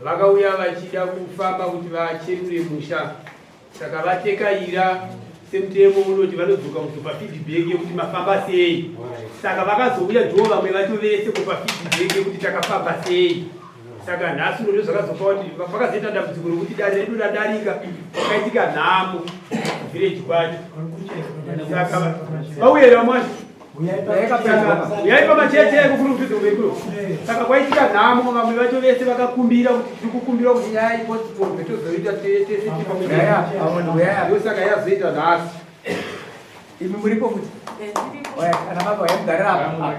Vakauya vachida kufamba kuti vachenure musha saka vatekaira semutemo unoti vanodzoka kuzopa feedback yekuti mafamba sei. Saka vakazouya ndivo vamwe vacho vese kupa feedback yekuti takafamba sei. Saka nhasi uno ndozvakazopa kuti pakazoita dambudziko rokuti dare redu radarika kwakaitika nhamo village kwacho. Saka vauya here vamwe vacho? Uyai pamacheche ekukurukidza kumberi Saka kwaitika nhamo vamwe vacho vese vakakumbira kuti tiri kukumbira kuti nyaya ipostpone tozoita tese tiri pamwe. Ndosaka yazoita nhasi. Imi muripo futi? Ana baba yamugarira apa.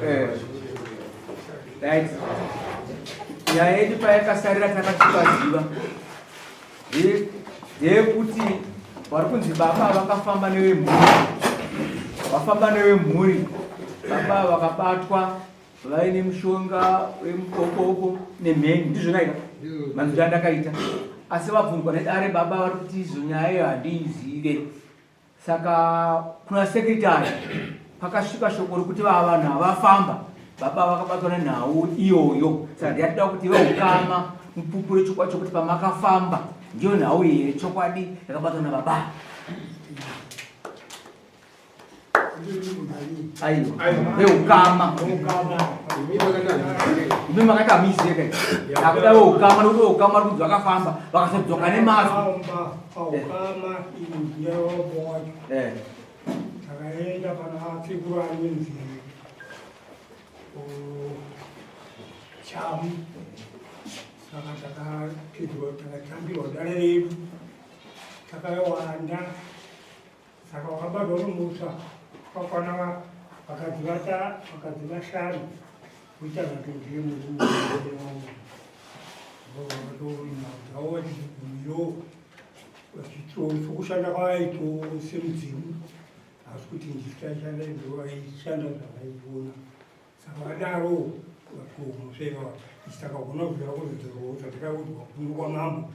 Eh. Right. Nyaya yedu payakasarira takatipaziva. Ndeyekuti vari kunzi baba vakafamba nevemhuri. Vafamba nevemhuri. Baba vakabatwa vaine mushonga wemukokoko nemheni ndizvona ika manzwiro andakaita asi vabvunzwa nedare baba vari kuti izvo nyaya iyo handiizive saka kuna sekretary pakasvika shoko rekuti vava vanhu havafamba baba vakabatwa nenhau iyoyo saka ndiyatida kuti veukama mupupure chokwadi chokuti pamakafamba ndiyo nhau here chokwadi yakabatwa nababa aiwa veukama imi makati hamuizive kai akuda veukama nokuti veukama ri kunzi vakafamba vakasodzoka nemazwi eh. takaenda pana sekuru anonzi chamu saka takapedzwa takatambirwa dare redu takawanda Saka wakabarwa nomutsva kwakwana vakadzi vata vakadzi vashanu kuita vato ndiye murume wangu vakatoinaudzawo vachigumiyo vachitokushanda kwavaito semudzimu asi kuti ndisu taishanda ndo vaishanda zvavaiona saka vadaro vatomusveva ichi takagona kuzvira kuzodzorwa zvatakaudzwa kuno kwamambo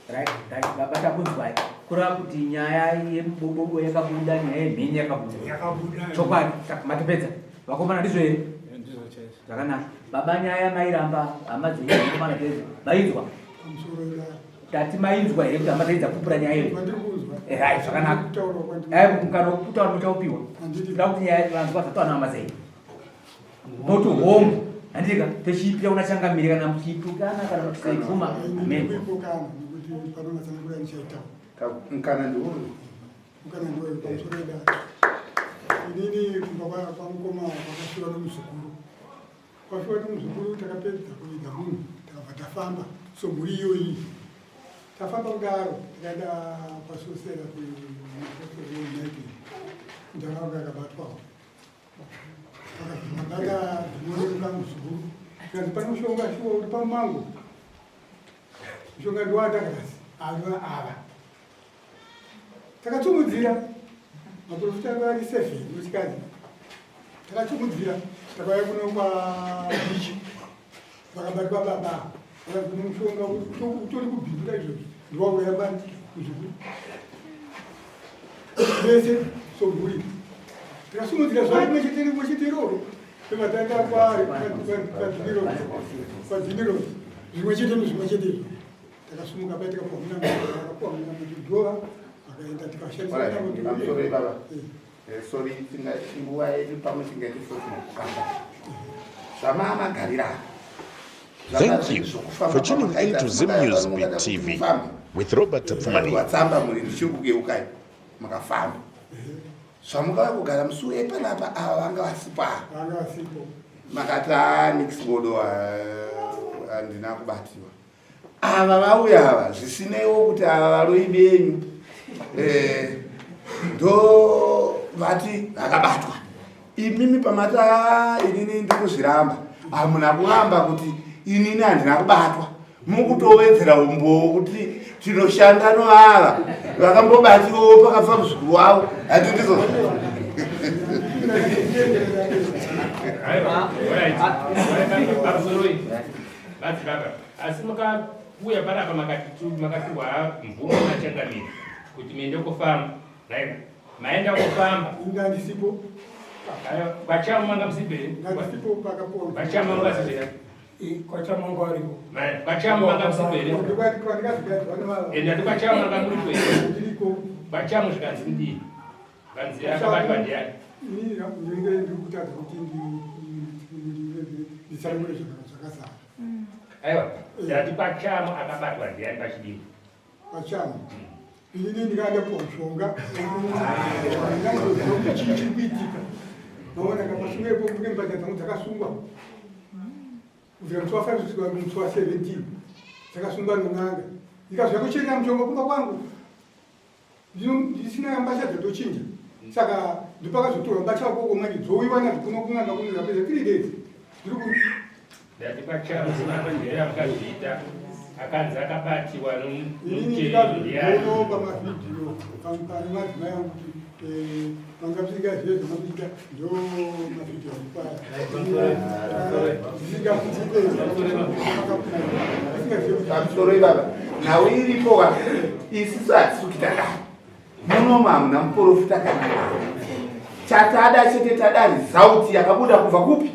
Right, baba takunzwai kureva kuti nyaya yemubobobo yakabuda nyaya yemheni yakabuda chokwadi matopedza vakomana ndizvo here zvakanaka baba nyaya mairamba hama dzenyu vakomana dzedzo mainzwa tati mainzwa here kuti hama dzenyu dzapupura nyaya iyo eh, right zvakanaka eh, mukana wekutaura muchaupiwa toda kuti nyaya vanhu vazataura nehama dzenyu not hongu handika techiipira kuna changamire kana muchiipukana kana muchisaibvuma amen mukana ndiwoyo mukana ndiwoyo pamusoro edare inini kumba kwamukoma kwakafiwa nomuzukuru kwafiwa nomuzukuru takapedza kuviga munhu takabva tafamba so mhuri iyoyi tafamba kudaro tikaenda kwasosera kumaonaiti ndakanga akabatwawo Ndaka ndinoruka muzukuru. Kanzi pane mushonga shuwa uri pamango. Mushonga ndiwandakasi ava ava. Takatsumudzira maprofita anga ari seven wechikadzi. Takatsumudzira takauya kuno kwa beach. Vakabatwa baba. Vakanzi kune mushonga utori kubhindura izvozvi. Ndiwauya bani muzukuru. Vese somhuri. Tikasumudzira zuva rimwe chete rimwe chete iroro. Tovatanga kwadhiniro zvimwe chete nezvimwe chete izvo. Takasumuka pai tikapuwa munamato, vakapuwa munamato dhova vakaenda tikashandisa munamato. Baba. Eh, sorry nguva yedu pamwe tingaite futi kukamba zvamaamagarira Thank you for tuning in to Zim News Beat TV with Robert Tapfumani. Watsamba muri ndichiri kugeukai makafamba zvamukauya kugara musi uye panapa ava vanga vasipo ava makati anix bodo handina kubatiwa ava vauya ava zvisineiwo kuti ava varoyi benyu eh, ndo vati vakabatwa imimi pamati ah, inini ndikuzviramba hamuna kuramba kuti inini handina kubatwa mukutowedzera umbowo kuti tinoshanda noava vakambobatiwawo pakafa muzukuru wavo handi ndizvo Madzibaba, asi makauya panapa makapiwa mvumo nachangamire kuti muende kofamba, right? Maenda kofamba. Inga ndisipo. Kwachamu manga musibere. Ngatipo pakapowa. Kwachamu manga musibere. Kwachamu manga ariko. Kwachamu manga musibere. Enda kwachamu manga muri kwe. Ndiriko. Kwachamu zvikanzi ndii. Vanzi akabatwa ndiani? Ini ndinenge ndiri kutadza kuti nditsanangure zvakazara. Aiwa, ndati kwachamu akabatwa ndiani pachidimbu? Kwachamu. Inini ndikaenda kushonga ndingazoziva kuti chii chiri kuitika. Maona kapasungepo kunge mbatya dzangu dzakasungwa kubvira musi wa 5 kusvika musi wa 17 dzakasungwa nen'anga. Ndikazouya kucherera mushonga kumba kwangu ndisina mbatya dzatochinja. Saka ndopakazotorwa mbatya ukoko manje dzouyiwa nadzo kuno kun'anga kuno ndapedza 3 days ndiri ku Ndati pachamuzimapandera mukazviita akanzi akabatiwa Inini ndikazoona pamavhidhiyo pane madzimai angu kuti vanga musingazive zvamakuita ndo mavhidhiyo Pamusoro ivava nhau iripo wa isisu hatisi kuita dai muno hamuna muporofita kana chatada chete tada result yakabuda kubva kupi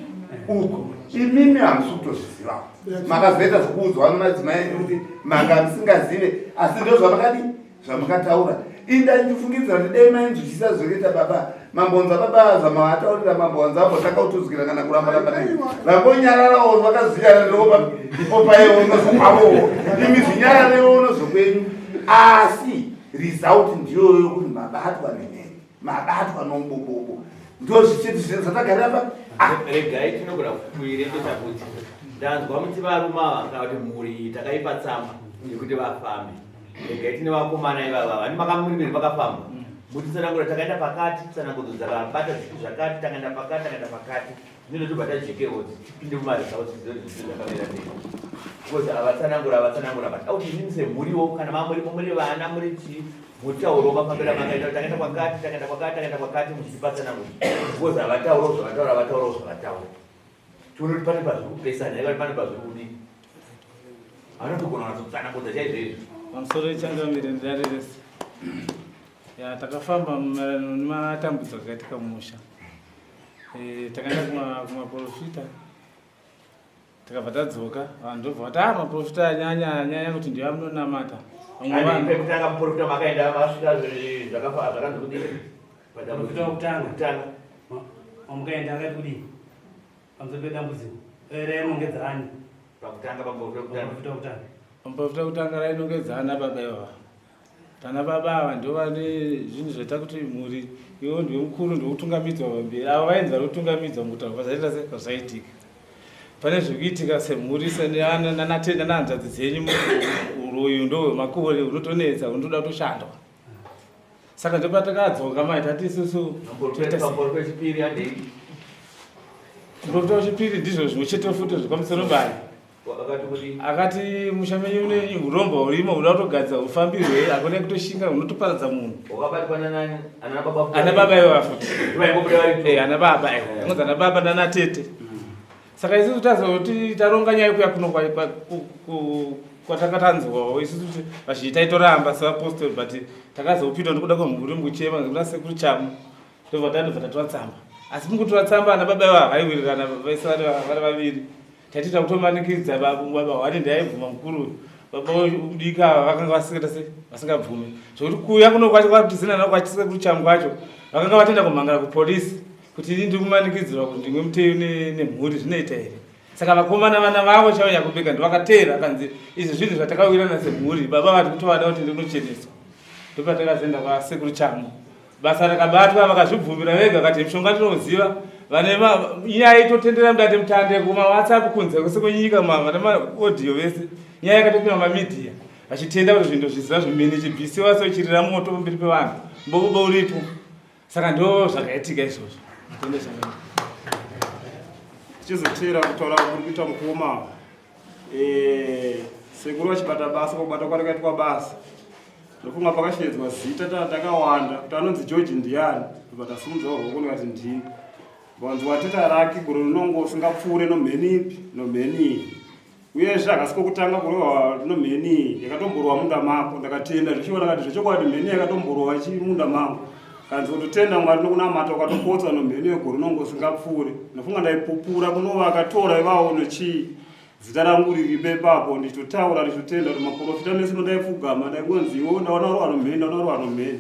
uko imimi hamusi kutozvizivawo makazoita zvekuudzwa nemadzimai enyu kuti manga musingazive asi ndo zvamakadii zvamakataura inda ndichifungidzira kuti dai mainzwisisa zvekuita baba mambonza baba zvamavataurira mambonza vambotanga kutuzwira kana kuramba ramba nei vambonyararawo vakaziyana ndopa ipo payewo unozokwavowo imi zvinyararewo unozokwenyu asi result ndiyoyo yokuti mabatwa nemheni mabatwa nomubobobo ndozvichete zvinhu zvatagarira pa ah. Regai tinogona kuirembesa kuti ndanzwa muti varume ava kana kuti mhuri iyi takaipa tsamba yekuti vafambe. Regai tine vakomana ivava vani makamuri vakafamba mutitsanangura takaenda pakati tsanangudzo dzakabata zvipi zvakati takaenda pakati takaenda pakati zvinoita tobva tajekerwa kuti tipinde mumaresults tizive kuti zvinhu zvakamira sei because avatsanangura avatsanangura but auti imimi semhuriwo kana mamurimo muri vana muri chii mutauro mafambiro amakaita kuti takaenda kwakati takaenda kwakati takaenda kwakati muchitipa tsanangudzo because havataurawo zvavataura havataurawo zvavataura tione kuti pane pazviri kupesana here pane pazviri kudii vanotogona kunatsotsanangudza chaizvo izvo. Pamusoro ichangamire ndidare rese. Ya takafamba maererano nematambudziko akaitika mumusha. Eh, takaenda kuma kumaprofita takabva tadzoka vanhu ndobva vati ah maprofita anyanya anyanya kuti ndiyo amunonamata. Vamwe vanhu pekutanga muprofita makaenda masvika zvakafa zvakanzi kudii? Muprofita wekutanga. Kutanga. Wamukaenda akati kudii? Pamusoro pedambudziko rainongedza ani? Pakutanga pamuprofita wekutanga. Pamuprofita wekutanga. Pamuprofita wekutanga rainongedza ana baba ivava. Ana baba ava ndivo vane zvinhu zvaita kuti mhuri iwo ndiwe mukuru ndiwe kutungamidzwa pamberi. Ava vainzi vari kutungamidzwa mukutaura kwazvaita se kwazvaitika. Pane zvekuitika semhuri nanahanzvadzi dzenyu uroyi ndohwemakore unotonetsa unotoda kutoshandwa. Saka ndopatakadzoka mai tati isusu muprofita wechipiri ndizvo zvimwe chete futi zvepamusoro bani akati musha menyu une urombo hurimo huda kutogadzira hufambirwe hakuna kutoshinga hunotoparadza munhu ana baba ivava futi ana baba anonzi ana baba nana tete saka isusu tazoti taronga nyaya yekuya kuno kwatanga tanzwawo isusu vazhinji taitoramba sevapostori but takazopindwa nekuda kwemhuri mukuchema nekuda sekuru chamu ndobva tandobva tatora tsamba asi mukutora tsamba ana baba ivava vaiwirirana vese vari vaviri taitoita kutomanikidza baba hwani ndiaibvuma mukuru baba udiki ava vakanga vasingaita se vasingabvumi zvekuti kuuya kuno kwacho kwatizinana kwachisekuru chamu kwacho vakanga vatenda kumhangara kupolisi kuti ini ndiri kumanikidzirwa kuti ndimwe muteyo nemhuri zvinoita here saka vakomana vana vavo chavo nyakubeka ndovakateera akanzi izvi zvinhu zvatakawirana semhuri baba vati kutovada kuti ndinocheneswa ndopatakazoenda kwasekuru chamu basa rakabatwa vakazvibvumira vega vakati mishonga tinoziva vane nyaya itotendera mudate mutande kumawhatsapp kunze kwese kwenyika vane maaudio vese nyaya yakatopinda mumamidhiya vachitenda kuti zvinhu zviziva zvimene chibvisiwa sochirira moto pamberi pevanhu mbokubo uripo saka ndo zvakaitika izvozvo tende zvakaita tichizoteera kutaura kuri kuita mukoma eh, sekuru vachibata basa kubata kwarakaitwa basa ndofunga pakashedzwa zita takawanda kuti anonzi george ndiyani ndobva tasimudzawo rwoko ndikati ndini vanzi wateta raki gore rinongo usingapfuure nomheni ipi nomheni iyi uyezve hakasi kokutanga kurohwa nomheni yakatomborwa munda mako ndakatenda zvichiona kati zvechokwadi mheni yakatomborwa chimunda mangu. Kanzi kutotenda Mwari nokunamata ukatopotsa nomheno yegore unonge usingapfuure. Ndofunga ndaipupura kunovakatora ivavo nochii zita rangu riripo ipapo ndichitotaura ndichitotenda kuti maprofita mese mandaipfugama ndaingonzi iwo ndaona uri wanomheni ndaona uri wanomheni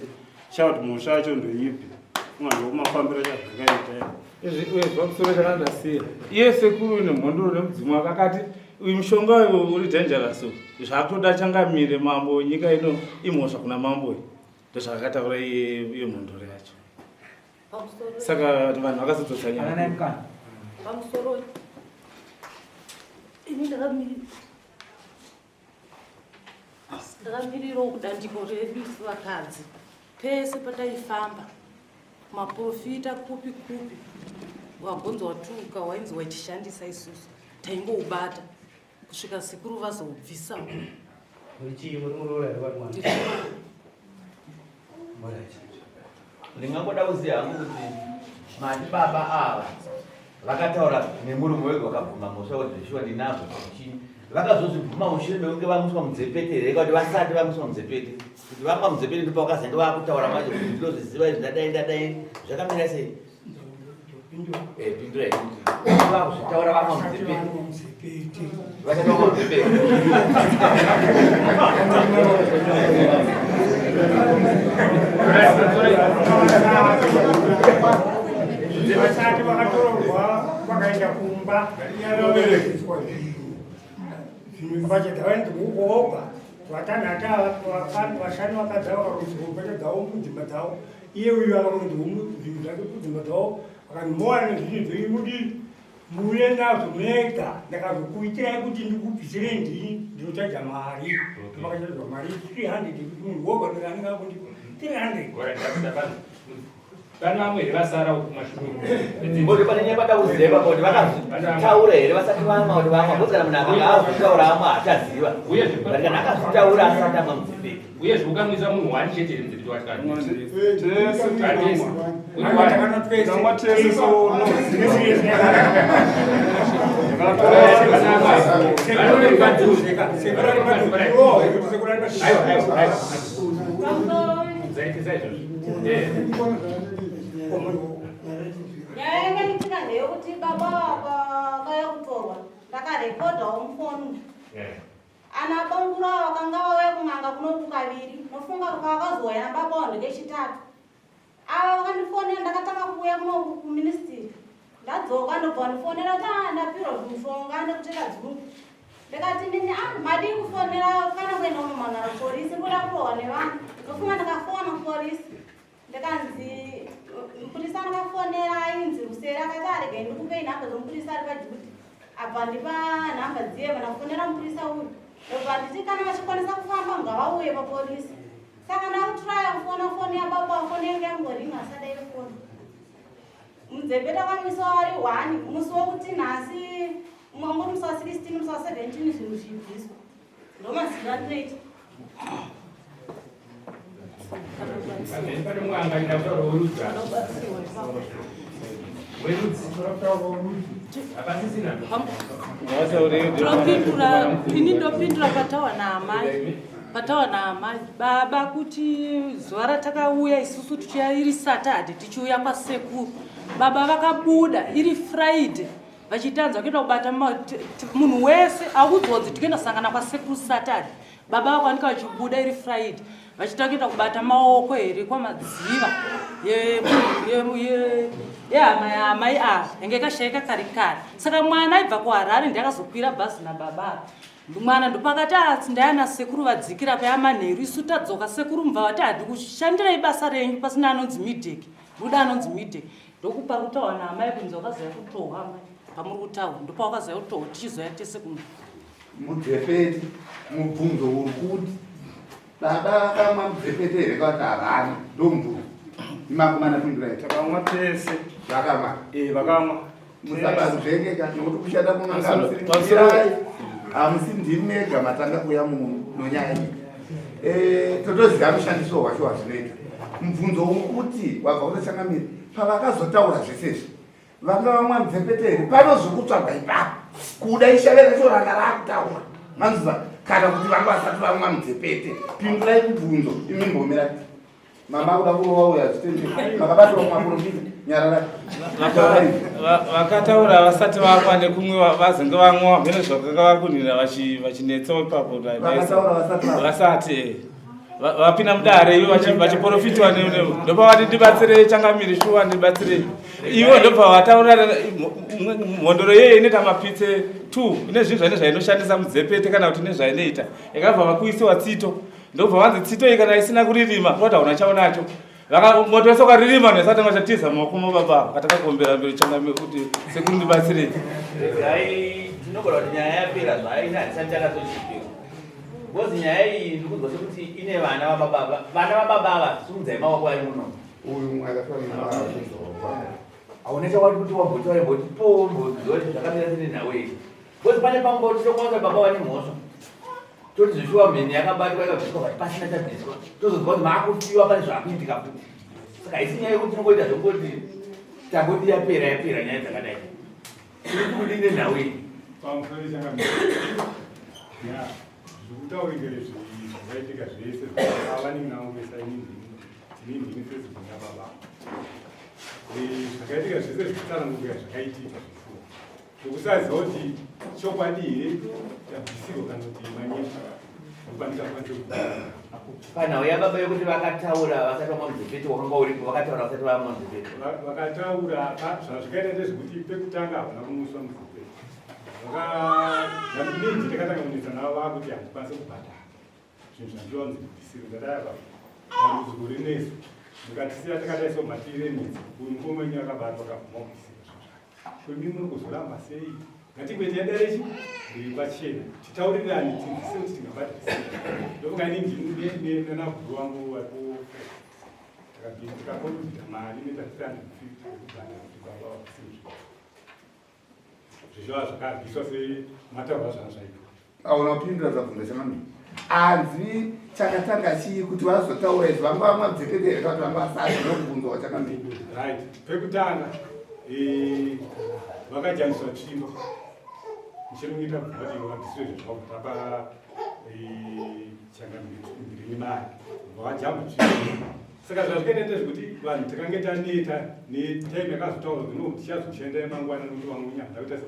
sha kuti mhosva yacho ndoipi funga ndokumafambiro chazvakaita izvi uye zvakusoro chandandasiya iye sekuru nemhondoro nemudzimu wake akati uyu mushonga uyu uri dangerous zvakutoda changamire mambo nyika ino imhosva kuna mambo uyu ndozvaakataura iye mhondoro yacho saka vanhu vakazodzosa nyaya pamusoro ini ndakamirirawo kudandiko redu isu vakadzi pese pataifamba maprofita kupi kupi wagonzi watuka wainzi waitishandisa isusu taingoubata kusvika sekuru vazoubvisa Ndingangoda kuziva hangu kuti mati baba ava vakataura nemurume wega vakabvuma mhosva kuti zveshuwa ndinazvo chii vakazozvibvuma mushure mekunge vamuswa mudzepete here kuti vasati vamuswa mudzepete kuti vamwa mudzepete ndipo vakazenge vakutaura manje kuti ndinozviziva izvi ndadai ndadai zvakamira sei Eh, pindurai kuti vakuzvitaura vamwa mudzepete vasati vamwa mudzepete Vasati vakatorwa vakaenda kumba dzimwe mbatya dzavainzi kuoga vatanhatu vashanu vakadzi vakarudzirwa mbatya dzavo mudzimba dzavo iye uyu akarudzirwa zvinhu zvake kudzimba dzavo akanzi mowana zvinhu zvenyu mudii muuye nazvo mega ndakazokuitirai kuti ndikubvisirei ndini ndinochaja mari vakachajwa mari 300 kuti munhu woga anenge akundi 300 Pane vamwe here vasara uku kumashure uku? Kuti pane nyaya patakuziva ipapo kuti vakazvitaura here vasati vamwa kuti vamwa because kana munhu akanga azvitaura amwa haachaziva. Uyezve But kana akazvitaura asati amwa mudzepete. Uyezve ukamwisa munhu wani chete here mudzepete wacho kana? Tese tinomwa. Tese so no. Aiwa, aiwa, aiwa. Zaitisa izvozvo. Nyaya yakaitika ndeyekuti baba vakauya kutorwa ndakarekodhawo mufoni ana bangura vakanga vauya kun'anga kunoku kaviri nofunga kwavakazouya nababa wanhu kechitatu ava vakandifonera ndakatanga kuuya kunoku kuministry Ndadzoka ndobva wandifonera kuti ah ndapirwa zvimushonga nekutera dzungu. Ndikati nini ah madii kufonera kana kuenda kunomhan'ara kupolisi ndoda kurohwa nevanhu. Ndofunga ndakafona kupolisi ndikanzi mupurisa ndakafonera ainzi Rusere akati aregai ah, ndikupei nhamba dzemupurisa ari paduty abva ndipa nhamba dziye vandafonera mupurisa uyu ndobva nditi kana vachikwanisa kufamba ngavauye papolisi saka ndakutraya kufona foni yababa foni yangu yangoringa asadai foni Mudzepete wakamwiswa wari one musi wokuti nhasi mwanguri musi wa 16 musi wa 17 zvinhu zvichibviswa ndomaziviro andinoita. Pane mumwe angaenda kutaura werudzi werudzi hapasisina Topindura ini ndopindura patawa naamai patawa naamai baba kuti zuva ratakauya isusu tichiuya iri saturday tichiuya kwasekuru baba vakabuda iri friday vachitanza kuenda kubata munhu wese audzonzi tikuenda sangana kwasekuru saturday baba vakwanika vachibuda iri friday vachita kuenda kubata maoko here kwamadziva yehama yaamai ava yange ikashaika kare kare saka mwana aibva kuharare ndiakazokwira bhazi nababa ava Mwana ndopakati atsi ndayana sekuru vadzikira paya manheru isu tadzoka sekuru mubva vati hadi kushandirai basa renyu pasina anonzi midek ndoda anonzi midek ndokupa kutaura naamai kunzi wakazoya kutohwa amai pamuri kutaura ndopawakazoya kutohwa tichizoya tese kuno Mudzepete mubvunzo uri kuti baba vakamwa mudzepete here kana kuti havana ndomubvunzo imakomana pindurai Takamwa tese. Vakamwa. Eh, vakamwa. Musabanzvengeka nokuti kushanda kun'anga hamusi ndimi mega matanga kuuya munonyaya iyi. Eh, totoziva mushandiso wacho wazvinoita. Mubvunzo wokuti wabva kutochangamira pavakazotaura zvese izvi vanga vamwa mudzepete here pano zvikutsvagwa ipapo kuda ishave racho ranga rakutaura manzwa kana kuti vanga vasati vamwa mudzepete pindurai mubvunzo imi mbomirai. Mama kuda kurova uyo hazvitendeki. Makabatwa kumaprofita. Nyararai. Vakataura vasati vamwa nekumwiwa vazenge vamwa mhene zvakanga vari kunhira vachinetsawo ipapo. Vasati eh. Vapinda mudare ivo vachiprofitiwa ndopavati ndibatsirei changamiri shuwa ndibatsirei. Ivo ndobva vataura mhondoro iyoyo inoita mapitse 2 ine zvinhu zvaine zvainoshandisa mudzepete kana kuti nezvainoita. Yakabva vakuisiwa tsito. Ndobva vanzi tsito iyi kana isina kuririma kuroti hauna chaunacho. Moto wese ukaririma vanhu vasati vachatiza mumaoko mababa ava katakagombera mberi changamire kuti sekuru ndibatsirei. Regai tinogona kuti nyaya yapera zvayo ini handisati ndakatochipira. Because nyaya iyi ndiri kunzwa sekuti ine vana vababa vana vababa ava simudzai maoko ari muno. Uyu akafanana Hauna chawati kuti wambotaura mboti po mboziva kuti zvakamira sei nenhau iyi. Because pane pamwe tinokuwanza baba vane mhosva. Toti zveshuwa mheni yakabatwa ikabviswa but pasina chabviswa. Tozonzwa kuti maakufiwa pane zvaakuitika futi. Saka haisi nyaya yekuti tinongoita zvekungoti tangoti yapera yapera nyaya dzakadai. Tiri kudii nenhau iyi? Pamusoro changamire. Ya, zvekutaurika izvi zvakaitika zvese avanin'ina vangu vese ini ndini ndini first born yababa. Eh, zvakaitika zvese zvekutsanangurika zvakaitika zvese. Zvekusaziva kuti chokwadi here tabvisirwa kana kuti manyepo ndopandikakwanisa Panhau yababa yekuti vakataura vasati vamwa mudzepete wakanga uripo vakataura vasati vamwa mudzepete. Vakataura zvazvikaita ndezvekuti pekutanga havana kumuswa mudzepete. Vakaminji takatanga kunetsa navo vakuti handikwanise kubhadhara zvinhu zvandinowanzi kubvisirwa ndadai apa dambudziko rinesu mukatisiya takadai so matiiremedza uyu mukoma wenyu akabatwa akabvuma kubvisirwa zvinhu zvake. Ko imi muri kuzoramba sei? Ngatingoita yadare chi riri pachena titaurirane tinzwise kuti tingabhadhara sei. Ndofunga ini ndini nanabhuru wangu varipo takakontribhuta mari inoita 350 yekubhadhara kuti baba vabvise zvinhu. Zvezvava zvakabviswa semataurwa zvanga zvaitwa. Auna kupindura zvabvunza changamire. Anzi chakatanga chii kuti vazotaura izvi vanga vamwa dzepete here kana kuti vanga vasati ndokubvunzwa changamire. Right. Pekutanga eh, vakajambiswa tsvimbo. Muchirungi tabvunza kuti vabviswe zvinhu zvavo tapa eh, changamire ndiri mari. Vakajamba tsvimbo. Saka zvazvikaita ndezvekuti vanhu takange taneta netime yakazotaurwa kuti no tichazoshanda mangwana nokuti vamwe nyama ndakuita se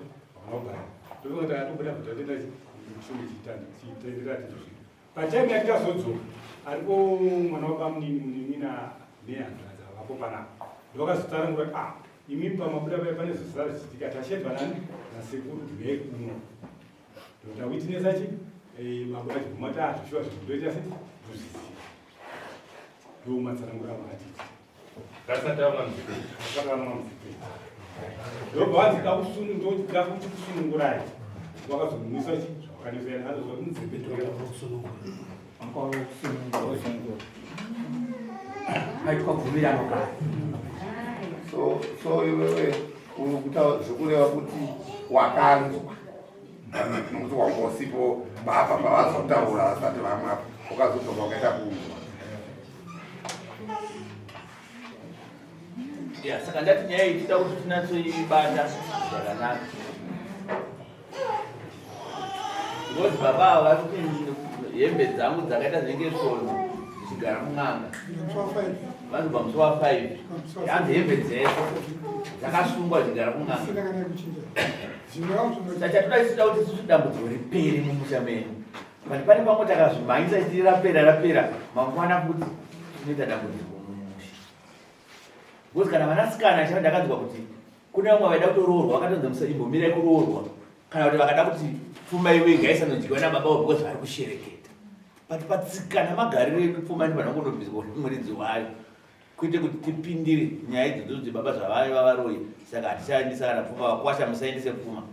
patime yatikazodzoka ariko mwana wabamunini munin'ina nehanzvadzi avapo panapa ndovakazotsanangura kuti ah imi pamabuda paya pane zvisara zvichiitika tashedzwa nani nasekuru huyai kuno ndotawitinesa chi eh, baba vachibvuma kuti ah zvishuwa zvinhu ndoita se ndozviziva ndomatsanangura vakatiti Vasati vamwa muzipiti. Vasati vamwa muzipiti. Ndobva vanzi ndoda kuti kusunungurai. Wakazomumisa chi zvakakaniso yana azozwa muzipiti. Aitwa bvumirano kare. So so iwewe uri kutaura zvekureva kuti wakanzwa nokuti wanga usipo baba pavazotaura vasati vamwa ukazodzoka ukaita kunzwa. Ya, saka ndati nyaya iyi tida kuti tinatsoibata zvakanaka. Because baba ava vari kuti hembe dzangu dzakaita zvinenge svondo dzichigara mun'anga. Vanobva musi wa 5. Hanzi hembe dzese dzakasungwa dzichigara kun'anga. Saka chatoda isu toda kuti isusu dambudziko ripere mumusha menyu. But pane pamwe takazvimhanyisa chiti rapera rapera mangwana futi tinoita dambudziko mumusha. Because kana vanasikana chava ndakanzwa kuti kune vamwe vaida kutoroorwa vakatonzi musaimbomirai kuroorwa kana kuti vakada kuti pfuma iwe ngaisanodyiwa nababa vavo because vari kushereketa. But patsika namagariro edu pfuma inofanira kundobviswa muridzi wayo kwete kuti tipindire nyaya idzodzo kuti baba zvavaiva varoyi saka hatichaendisa kana pfuma vakwasha musaendise pfuma.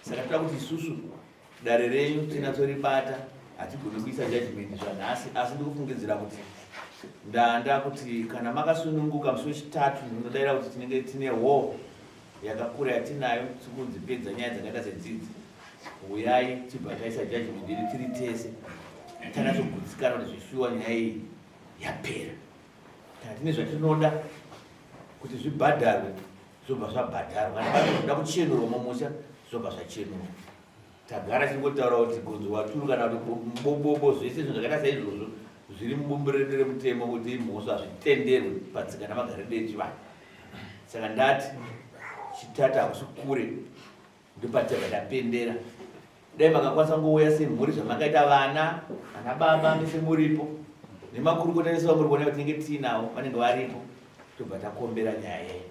Saka toda kuti isusu Dare renyu tinyatsoribata hatigoni kuisa judgment zvanhasi asi ndikufungidzira kuti ndanda kuti kana makasununguka musi wechitatu ndinodaira kuti tinenge tine hall yakakura yatinayo tikudzipedza nyaya dzakaita sedzidzi huyai tibva taisa judgment yedu tiri tese tanyatsogutsikana kuti zveshuwa nyaya iyi yapera kana tine zvatinoda kuti zvibhadharwe zvobva zvabhadharwa kana pane zvinoda kuchenurwa mumusha zvobva zvachenurwa tagara tichingotaura kuti gonzo waturu kana kuti mubobobo zvese zvinhu zvakaita saizvozvo Zviri mubumbiro redu remutemo kuti imhosva hazvitenderwi patsika namagariro edu echivanhu. Saka ndati chitatu hakusi kure ndopatibva tapendera. Dai makakwanisa kungouya semhuri zvamakaita vana, ana baba mese muripo nemakurukota vese vamuri kuona vatinenge tiinawo vanenge varipo tobva takombera nyaya yenyu.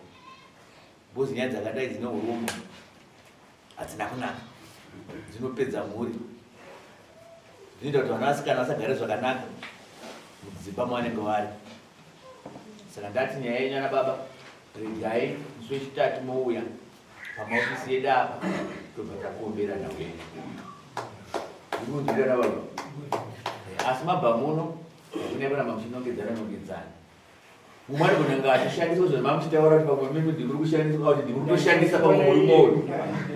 Because nyaya dzakadai dzine urombo hadzina kunaka, dzinopedza mhuri, dzinoita kuti vana vasikana vasagare zvakanaka mudzimba mavanenge vari. Saka ndati nyaya yenyu ana baba, regai musi wechitatu mouya pamaofisi edu apa tobva takuombera nhau yenyu. Ndirikunzwira na baba, asi mabva muno kune kuramba muchinongedzana nongedzana mumwe anogona kunge achishandiswa zvamamuchitaura kuti pamwe mimi ndiri kushandiswa kuti ndiri kutoshandisa pamwe murume uyu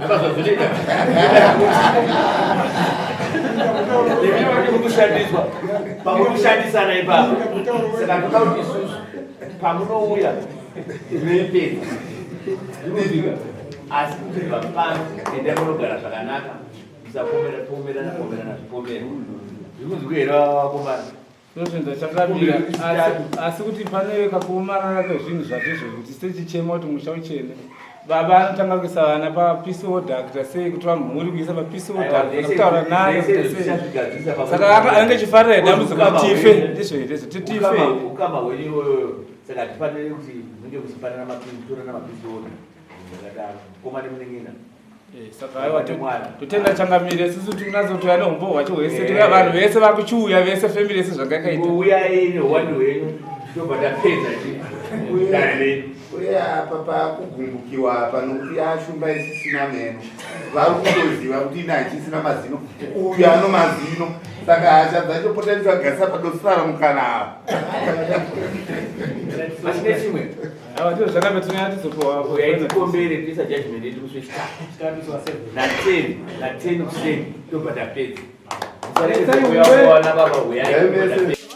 apa zvazvinoita ndiri kushandiswa pamwe kushandisana ipapo saka toda kuti isusu pamunouya tinoipedza zvinozvika asi kubva pano endai munogara zvakanaka musapomera pomerana pomerana zvipomero zviri kunzwika here vakomana Ndozvinhu zvachakamira asi kuti pane kakuomarara kwezvinhu zvacho izvo kuti setichema kuti musha uchene baba anotanga kuisa vana papeace order kuita sei kutora mhuri kuisa papeace order kutaura nayo saka anenge achifarira here dambudziko kuti tife ndizvo here izvo titife ukama hwenyu iwoyoyo saka hatifaniri kuti munge muchipanana mapintorana mapeace order zvakadaro koma nemunin'ina Eh, saka aiwa totenda changamire isusu tikunatsotoya neumbo hwacho hwese eh. vanhu vese vakuchiuya vese family yese zvanga yakaita uyai neuwandu hwenyu tobva tapedza dare renyu uye apa pakugumbukiwa apa nokuti ashumba isisina meno vari kutoziva kuti ine hachisina mazino uyu ano mazino saka hasha dzacho pota ndichagarisa padosara mukana apa pachine chimwe Ava ndizvo zvakambe tinonyatsopiwa Uyai tikombere toisa judgment yedu musi wechitatu na 10 na 10 kuseni tobva tapedza. Musarege kuuya kuwana baba uyai tobva tapedza.